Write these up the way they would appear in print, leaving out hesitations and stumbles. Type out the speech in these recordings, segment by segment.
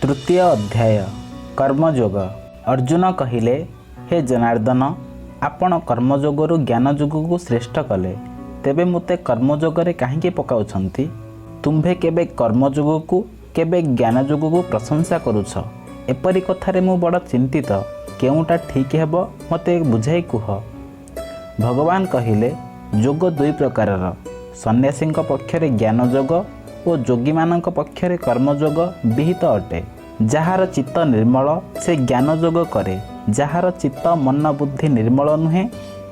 ତୃତୀୟ ଅଧ୍ୟାୟ, କର୍ମଯୋଗ। ଅର୍ଜୁନ କହିଲେ, ହେ ଜନାର୍ଦ୍ଦନ, ଆପଣ କର୍ମଯୋଗରୁ ଜ୍ଞାନଯୋଗକୁ ଶ୍ରେଷ୍ଠ କଲେ, ତେବେ ମୋତେ କର୍ମଯୋଗରେ କାହିଁକି ପକାଉଛନ୍ତି? ତୁମ୍ଭେ କେବେ କର୍ମଯୋଗକୁ, କେବେ ଜ୍ଞାନଯୋଗକୁ ପ୍ରଶଂସା କରୁଛ। ଏପରି କଥାରେ ମୁଁ ବଡ଼ ଚିନ୍ତିତ। କେଉଁଟା ଠିକ୍ ହେବ, ମୋତେ ବୁଝାଇ କୁହ। ଭଗବାନ କହିଲେ, ଯୋଗ ଦୁଇ ପ୍ରକାରର। ସନ୍ନ୍ୟାସୀଙ୍କ ପକ୍ଷରେ ଜ୍ଞାନଯୋଗ ଓ ଯୋଗୀମାନଙ୍କ ପକ୍ଷରେ କର୍ମଯୋଗ ବିହିତ ଅଟେ। ଯାହାର ଚିତ୍ତ ନିର୍ମଳ, ସେ ଜ୍ଞାନଯୋଗ କରେ। ଯାହାର ଚିତ୍ତ, ମନ, ବୁଦ୍ଧି ନିର୍ମଳ ନୁହେଁ,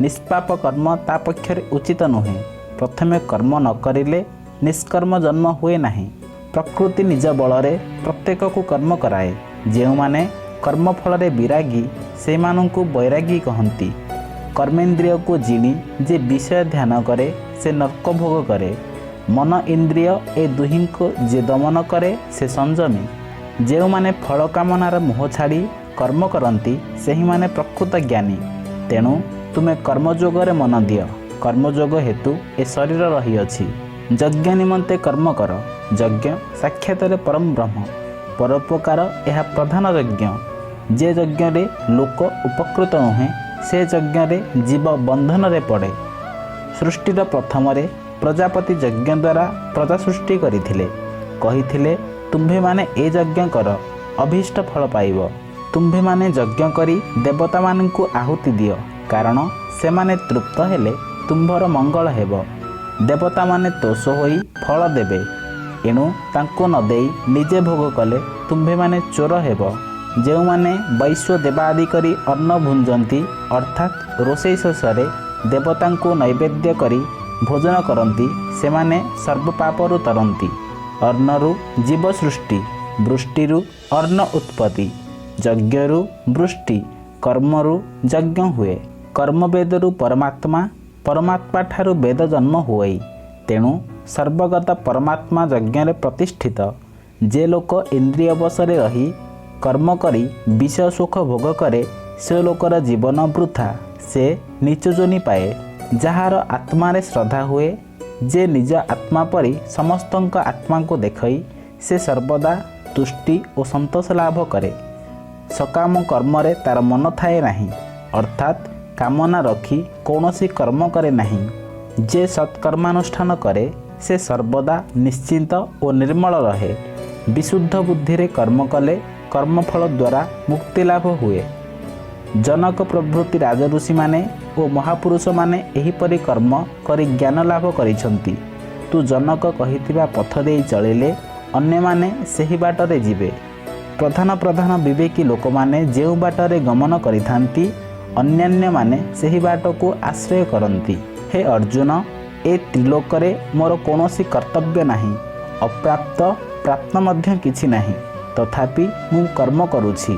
ନିଷ୍ପାପ କର୍ମ ତା ପକ୍ଷରେ ଉଚିତ ନୁହେଁ। ପ୍ରଥମେ କର୍ମ ନ କରିଲେ ନିଷ୍କର୍ମ ଜନ୍ମ ହୁଏ ନାହିଁ। ପ୍ରକୃତି ନିଜ ବଳରେ ପ୍ରତ୍ୟେକକୁ କର୍ମ କରାଏ। ଯେଉଁମାନେ କର୍ମଫଳରେ ବିରାଗୀ, ସେମାନଙ୍କୁ ବୈରାଗୀ କହନ୍ତି। କର୍ମେନ୍ଦ୍ରିୟକୁ ଜିଣି ଯେ ବିଷୟ ଧ୍ୟାନ କରେ, ସେ ନର୍କ ଭୋଗ କରେ। ମନ, ଇନ୍ଦ୍ରିୟ ଏ ଦୁହିଁଙ୍କୁ ଯେ ଦମନ କରେ, ସେ ସଂଯମୀ। ଯେଉଁମାନେ ଫଳ କାମନାର ମୋହ ଛାଡ଼ି କର୍ମ କରନ୍ତି, ସେହିମାନେ ପ୍ରକୃତ ଜ୍ଞାନୀ। ତେଣୁ ତୁମେ କର୍ମଯୋଗରେ ମନ ଦିଅ। କର୍ମଯୋଗ ହେତୁ ଏ ଶରୀର ରହିଅଛି। ଯଜ୍ଞ ନିମନ୍ତେ କର୍ମ କର। ଯଜ୍ଞ ସାକ୍ଷାତରେ ପରମ ବ୍ରହ୍ମ। ପରୋପକାର ଏହା ପ୍ରଧାନ ଯଜ୍ଞ। ଯେ ଯଜ୍ଞରେ ଲୋକ ଉପକୃତ ନୁହେଁ, ସେ ଯଜ୍ଞରେ ଜୀବ ବନ୍ଧନରେ ପଡ଼େ। ସୃଷ୍ଟିର ପ୍ରଥମରେ ପ୍ରଜାପତି ଯଜ୍ଞ ଦ୍ୱାରା ପ୍ରଜା ସୃଷ୍ଟି କରିଥିଲେ। କହିଥିଲେ, ତୁମ୍ଭେମାନେ ଏ ଯଜ୍ଞ କର, ଅଭୀଷ୍ଟ ଫଳ ପାଇବ। ତୁମ୍ଭେମାନେ ଯଜ୍ଞ କରି ଦେବତାମାନଙ୍କୁ ଆହୁତି ଦିଅ, କାରଣ ସେମାନେ ତୃପ୍ତ ହେଲେ ତୁମ୍ଭର ମଙ୍ଗଳ ହେବ। ଦେବତାମାନେ ତୋଷ ହୋଇ ଫଳ ଦେବେ। ଏଣୁ ତାଙ୍କୁ ନ ଦେଇ ନିଜେ ଭୋଗ କଲେ ତୁମ୍ଭେମାନେ ଚୋର ହେବ। ଯେଉଁମାନେ ବୈଶ୍ୱ ଦେବା ଆଦି କରି ଅନ୍ନ ଭୁଞ୍ଜନ୍ତି, ଅର୍ଥାତ୍ ରୋଷେଇ ଶେଷରେ ଦେବତାଙ୍କୁ ନୈବେଦ୍ୟ କରି ଭୋଜନ କରନ୍ତି, ସେମାନେ ସର୍ବପାପରୁ ତରନ୍ତି। ଅନ୍ନରୁ ଜୀବ ସୃଷ୍ଟି, ବୃଷ୍ଟିରୁ ଅନ୍ନ ଉତ୍ପତ୍ତି, ଯଜ୍ଞରୁ ବୃଷ୍ଟି, କର୍ମରୁ ଯଜ୍ଞ ହୁଏ। କର୍ମବେଦରୁ ପରମାତ୍ମା, ପରମାତ୍ମା ଠାରୁ ବେଦ ଜନ୍ମ ହୁଅଇ। ତେଣୁ ସର୍ବଗତ ପରମାତ୍ମା ଯଜ୍ଞରେ ପ୍ରତିଷ୍ଠିତ। ଯେ ଲୋକ ଇନ୍ଦ୍ରିୟ ବଶରେ ରହି କର୍ମ କରି ବିଷୟ ସୁଖ ଭୋଗ କରେ, ସେ ଲୋକର ଜୀବନ ବୃଥା, ସେ ନୀଚ ଯୋନି ପାଏ। ଯାହାର ଆତ୍ମାରେ ଶ୍ରଦ୍ଧା ହୁଏ, ଯେ ନିଜ ଆତ୍ମା ପରି ସମସ୍ତଙ୍କ ଆତ୍ମାକୁ ଦେଖଇ, ସେ ସର୍ବଦା ତୁଷ୍ଟି ଓ ସନ୍ତୋଷ ଲାଭ କରେ। ସକାମ କର୍ମରେ ତାର ମନ ଥାଏ ନାହିଁ, ଅର୍ଥାତ୍ କାମନା ରଖି କୌଣସି କର୍ମ କରେ ନାହିଁ। ଯେ ସତ୍କର୍ମାନୁଷ୍ଠାନ କରେ, ସେ ସର୍ବଦା ନିଶ୍ଚିନ୍ତ ଓ ନିର୍ମଳ ରହେ। ବିଶୁଦ୍ଧ ବୁଦ୍ଧିରେ କର୍ମ କଲେ କର୍ମଫଳ ଦ୍ୱାରା ମୁକ୍ତି ଲାଭ ହୁଏ। ଜନକ ପ୍ରଭୃତି ରାଜଋଷିମାନେ ଓ ମହାପୁରୁଷମାନେ ଏହିପରି କର୍ମ କରି ଜ୍ଞାନ ଲାଭ କରିଛନ୍ତି। ତୁ ଜନକ କହିଥିବା ପଥ ଦେଇ ଚଳିଲେ ଅନ୍ୟମାନେ ସେହି ବାଟରେ ଯିବେ। ପ୍ରଧାନ ପ୍ରଧାନ ବିବେକୀ ଲୋକମାନେ ଯେଉଁ ବାଟରେ ଗମନ କରିଥାନ୍ତି, ଅନ୍ୟାନ୍ୟମାନେ ସେହି ବାଟକୁ ଆଶ୍ରୟ କରନ୍ତି। ହେ ଅର୍ଜୁନ, ଏ ତ୍ରିଲୋକରେ ମୋର କୌଣସି କର୍ତ୍ତବ୍ୟ ନାହିଁ, ଅପ୍ରାପ୍ତ ପ୍ରାପ୍ତ ମଧ୍ୟ କିଛି ନାହିଁ। ତଥାପି ମୁଁ କର୍ମ କରୁଛି।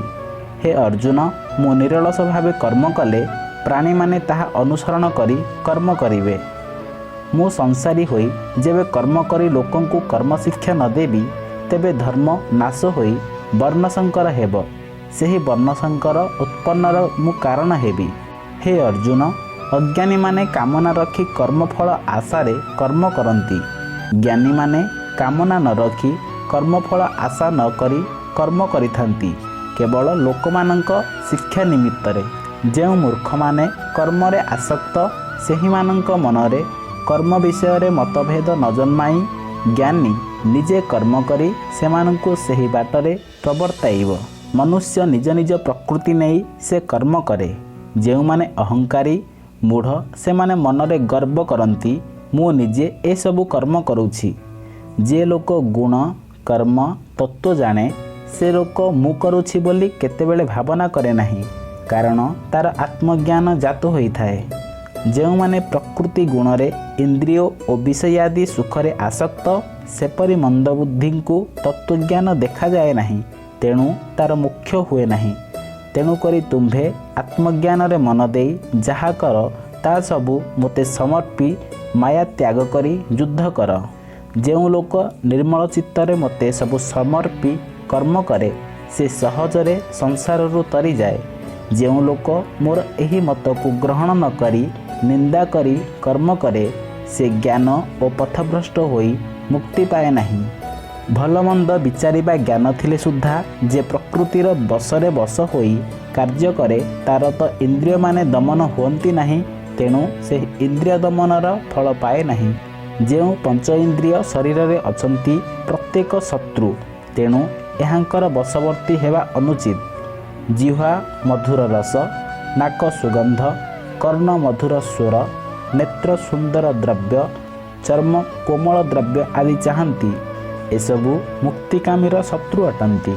ହେ ଅର୍ଜୁନ, ମୁଁ ନିରଳସ ଭାବେ କର୍ମ କଲେ ପ୍ରାଣୀମାନେ ତାହା ଅନୁସରଣ କରି କର୍ମ କରିବେ। ମୁଁ ସଂସାରୀ ହୋଇ ଯେବେ କର୍ମ କରି ଲୋକଙ୍କୁ କର୍ମ ଶିକ୍ଷା ନ ଦେବି, ତେବେ ଧର୍ମ ନାଶ ହୋଇ ବର୍ଣ୍ଣଶଙ୍କର ହେବ। ସେହି ବର୍ଣ୍ଣଶଙ୍କର ଉତ୍ପନ୍ନର ମୁଁ କାରଣ ହେବି। ହେ ଅର୍ଜୁନ, ଅଜ୍ଞାନୀମାନେ କାମନା ରଖି କର୍ମଫଳ ଆଶାରେ କର୍ମ କରନ୍ତି। ଜ୍ଞାନୀମାନେ କାମନା ନ ରଖି, କର୍ମଫଳ ଆଶା ନ କରି କର୍ମ କରିଥାନ୍ତି, କେବଳ ଲୋକମାନଙ୍କ ଶିକ୍ଷା ନିମିତ୍ତରେ। ଯେଉଁ ମୂର୍ଖମାନେ କର୍ମରେ ଆସକ୍ତ, ସେହିମାନଙ୍କ ମନରେ କର୍ମ ବିଷୟରେ ମତଭେଦ ନ ଜନ୍ମାଇ ଜ୍ଞାନୀ ନିଜେ କର୍ମ କରି ସେମାନଙ୍କୁ ସେହି ବାଟରେ ପ୍ରବର୍ତ୍ତାଇବ। ମନୁଷ୍ୟ ନିଜ ନିଜ ପ୍ରକୃତି ନେଇ ସେ କର୍ମ କରେ। ଯେଉଁମାନେ ଅହଙ୍କାରୀ, ମୂଢ଼, ସେମାନେ ମନରେ ଗର୍ବ କରନ୍ତି, ମୁଁ ନିଜେ ଏସବୁ କର୍ମ କରୁଛି। ଯେ ଲୋକ ଗୁଣ, କର୍ମ, ତତ୍ତ୍ୱ ଜାଣେ, ସେ ଲୋକ ମୁଁ କରୁଛି ବୋଲି କେତେବେଳେ ଭାବନା କରେ ନାହିଁ, କାରଣ ତାର ଆତ୍ମଜ୍ଞାନ ଜାତ ହୋଇଥାଏ। ଯେଉଁମାନେ ପ୍ରକୃତି ଗୁଣରେ ଇନ୍ଦ୍ରିୟ ଓ ବିଷୟାଦି ସୁଖରେ ଆସକ୍ତ, ସେପରି ମନ୍ଦବୁଦ୍ଧିଙ୍କୁ ତତ୍ତ୍ୱଜ୍ଞାନ ଦେଖାଯାଏ ନାହିଁ, ତେଣୁ ତାର ମୋକ୍ଷ ହୁଏ ନାହିଁ। ତେଣୁକରି ତୁମ୍ଭେ ଆତ୍ମଜ୍ଞାନରେ ମନ ଦେଇ ଯାହା କର, ତା ସବୁ ମୋତେ ସମର୍ପି ମାୟା ତ୍ୟାଗ କରି ଯୁଦ୍ଧ କର। ଯେଉଁ ଲୋକ ନିର୍ମଳ ଚିତ୍ତରେ ମୋତେ ସବୁ ସମର୍ପି କର୍ମ କରେ, ସେ ସହଜରେ ସଂସାରରୁ ତରିଯାଏ। ଯେଉଁ ଲୋକ ମୋର ଏହି ମତକୁ ଗ୍ରହଣ ନ କରି ନିନ୍ଦା କରି କର୍ମ କରେ, ସେ ଅଜ୍ଞାନ ଓ ପଥଭ୍ରଷ୍ଟ ହୋଇ ମୁକ୍ତି ପାଏ ନାହିଁ। ଭଲମନ୍ଦ ବିଚାରିବା ଜ୍ଞାନ ଥିଲେ ସୁଦ୍ଧା ଯେ ପ୍ରକୃତିର ବଶରେ ବଶ ହୋଇ କାର୍ଯ୍ୟ କରେ, ତାର ତ ଇନ୍ଦ୍ରିୟମାନେ ଦମନ ହୁଅନ୍ତି ନାହିଁ। ତେଣୁ ସେ ଇନ୍ଦ୍ରିୟ ଦମନର ଫଳ ପାଏ ନାହିଁ। ଯେଉଁ ପଞ୍ଚ ଇନ୍ଦ୍ରିୟ ଶରୀରରେ ଅଛନ୍ତି, ପ୍ରତ୍ୟେକ ଶତ୍ରୁ। ତେଣୁ ଏହାଙ୍କର ବଶବର୍ତ୍ତୀ ହେବା ଅନୁଚିତ। ଜିହ୍ୱା ମଧୁର ରସ, ନାକ ସୁଗନ୍ଧ, କର୍ଣ୍ଣ ମଧୁର ସ୍ୱର, ନେତ୍ର ସୁନ୍ଦର ଦ୍ରବ୍ୟ, ଚର୍ମ କୋମଳ ଦ୍ରବ୍ୟ ଆଦି ଚାହାନ୍ତି। ଏସବୁ ମୁକ୍ତିକାମୀର ଶତ୍ରୁ ଅଟନ୍ତି।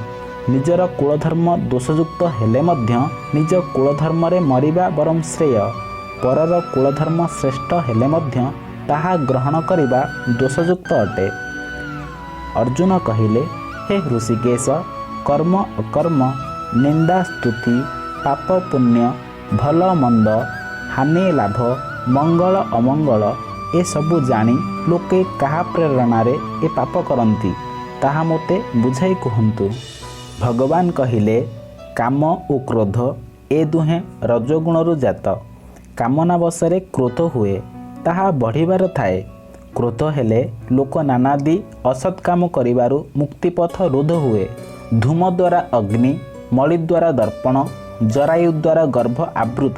ନିଜର କୁଳଧର୍ମ ଦୋଷଯୁକ୍ତ ହେଲେ ମଧ୍ୟ ନିଜ କୁଳଧର୍ମରେ ମରିବା ବରଂ ଶ୍ରେୟ। ପରର କୁଳଧର୍ମ ଶ୍ରେଷ୍ଠ ହେଲେ ମଧ୍ୟ ତାହା ଗ୍ରହଣ କରିବା ଦୋଷଯୁକ୍ତ ଅଟେ। ଅର୍ଜୁନ କହିଲେ, ହେ ହୃଷିକେଶ, କର୍ମ ଅକର୍ମ, ନିନ୍ଦା ସ୍ତୁତି, ପାପ ପୁଣ୍ୟ, ଭଲ ମନ୍ଦ, ହାନି ଲାଭ, ମଙ୍ଗଳ ଅମଙ୍ଗଳ ଏସବୁ ଜାଣି ଲୋକେ କାହା ପ୍ରେରଣାରେ ଏ ପାପ କରନ୍ତି, ତାହା ମୋତେ ବୁଝାଇ କୁହନ୍ତୁ। ଭଗବାନ କହିଲେ, କାମ ଓ କ୍ରୋଧ ଏ ଦୁହେଁ ରଜୋଗୁଣରୁ ଜାତ। କାମନା ବଶରେ କ୍ରୋଧ ହୁଏ, ତାହା ବଢ଼ିବାର ଥାଏ। କ୍ରୋଧ ହେଲେ ଲୋକ ନାନାଦି ଅସତ୍ କାମ କରିବାରୁ ମୁକ୍ତିପଥ ରୋଧ ହୁଏ। ଧୂମ ଦ୍ୱାରା ଅଗ୍ନି, ମଳି ଦ୍ୱାରା ଦର୍ପଣ, ଜରାୟୁ ଦ୍ୱାରା ଗର୍ଭ ଆବୃତ,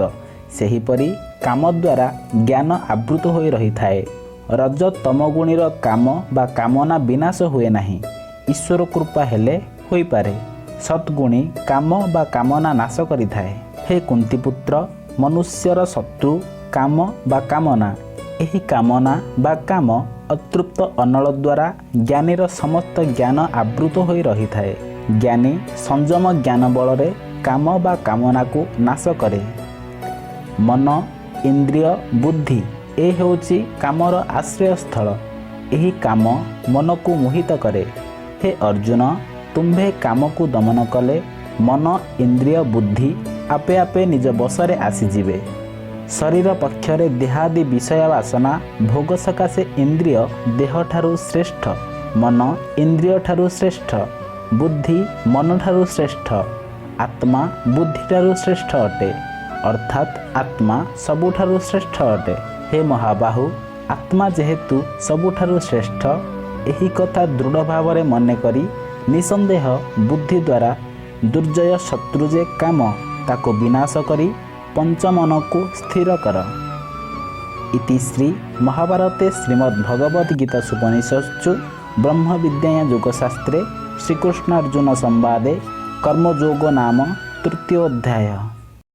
ସେହିପରି କାମ ଦ୍ୱାରା ଜ୍ଞାନ ଆବୃତ ହୋଇ ରହିଥାଏ। ରଜ ତମଗୁଣୀର କାମ ବା କାମନା ବିନାଶ ହୁଏ ନାହିଁ, ଈଶ୍ୱର କୃପା ହେଲେ ହୋଇପାରେ। ସଦ୍ଗୁଣୀ କାମ ବା କାମନା ନାଶ କରିଥାଏ। ହେ କୁନ୍ତିପୁତ୍ର, ମନୁଷ୍ୟର ଶତ୍ରୁ କାମ ବା କାମନା। ଏହି କାମନା ବା କାମ ଅତୃପ୍ତ ଅନଳ ଦ୍ୱାରା ଜ୍ଞାନୀର ସମସ୍ତ ଜ୍ଞାନ ଆବୃତ ହୋଇ ରହିଥାଏ। ଜ୍ଞାନୀ ସଂଯମ ଜ୍ଞାନ ବଳରେ କାମ ବା କାମନାକୁ ନାଶ କରେ। ମନ, ଇନ୍ଦ୍ରିୟ, ବୁଦ୍ଧି ଏ ହେଉଛି କାମର ଆଶ୍ରୟସ୍ଥଳ। ଏହି କାମ ମନକୁ ମୋହିତ କରେ। ହେ ଅର୍ଜୁନ, ତୁମ୍ଭେ କାମକୁ ଦମନ କଲେ ମନ, ଇନ୍ଦ୍ରିୟ, ବୁଦ୍ଧି ଆପେ ଆପେ ନିଜ ବଶରେ ଆସିଯିବେ। ଶରୀର ପକ୍ଷରେ ଦେହାଦି ବିଷୟ ବାସନା ଭୋଗ ସକାଶେ ଇନ୍ଦ୍ରିୟ ଦେହଠାରୁ ଶ୍ରେଷ୍ଠ, ମନ ଇନ୍ଦ୍ରିୟଠାରୁ ଶ୍ରେଷ୍ଠ, ବୁଦ୍ଧି ମନଠାରୁ ଶ୍ରେଷ୍ଠ, ଆତ୍ମା ବୁଦ୍ଧିଠାରୁ ଶ୍ରେଷ୍ଠ ଅଟେ। ଅର୍ଥାତ୍ ଆତ୍ମା ସବୁଠାରୁ ଶ୍ରେଷ୍ଠ ଅଟେ। ହେ ମହାବାହୁ, ଆତ୍ମା ଯେହେତୁ ସବୁଠାରୁ ଶ୍ରେଷ୍ଠ, ଏହି କଥା ଦୃଢ଼ ଭାବରେ ମନେକରି ନିଃସନ୍ଦେହ ବୁଦ୍ଧି ଦ୍ୱାରା ଦୁର୍ଜୟ ଶତ୍ରୁ ଯେ କାମ, ତାକୁ ବିନାଶ କରି ପଞ୍ଚମନକୁ ସ୍ଥିର କର। ଇତି ଶ୍ରୀ ମହାଭାରତେ ଶ୍ରୀମଦ୍ଭଗବଦ୍ଗୀତାସୁପନିଷତ୍ସୁ ବ୍ରହ୍ମବିଦ୍ୟାୟାଁ ଯୋଗଶାସ୍ତ୍ରେ ଶ୍ରୀକୃଷ୍ଣାର୍ଜୁନ ସମ୍ବାଦେ କର୍ମଯୋଗ ନାମ ତୃତୀୟୋଧ୍ୟାୟ।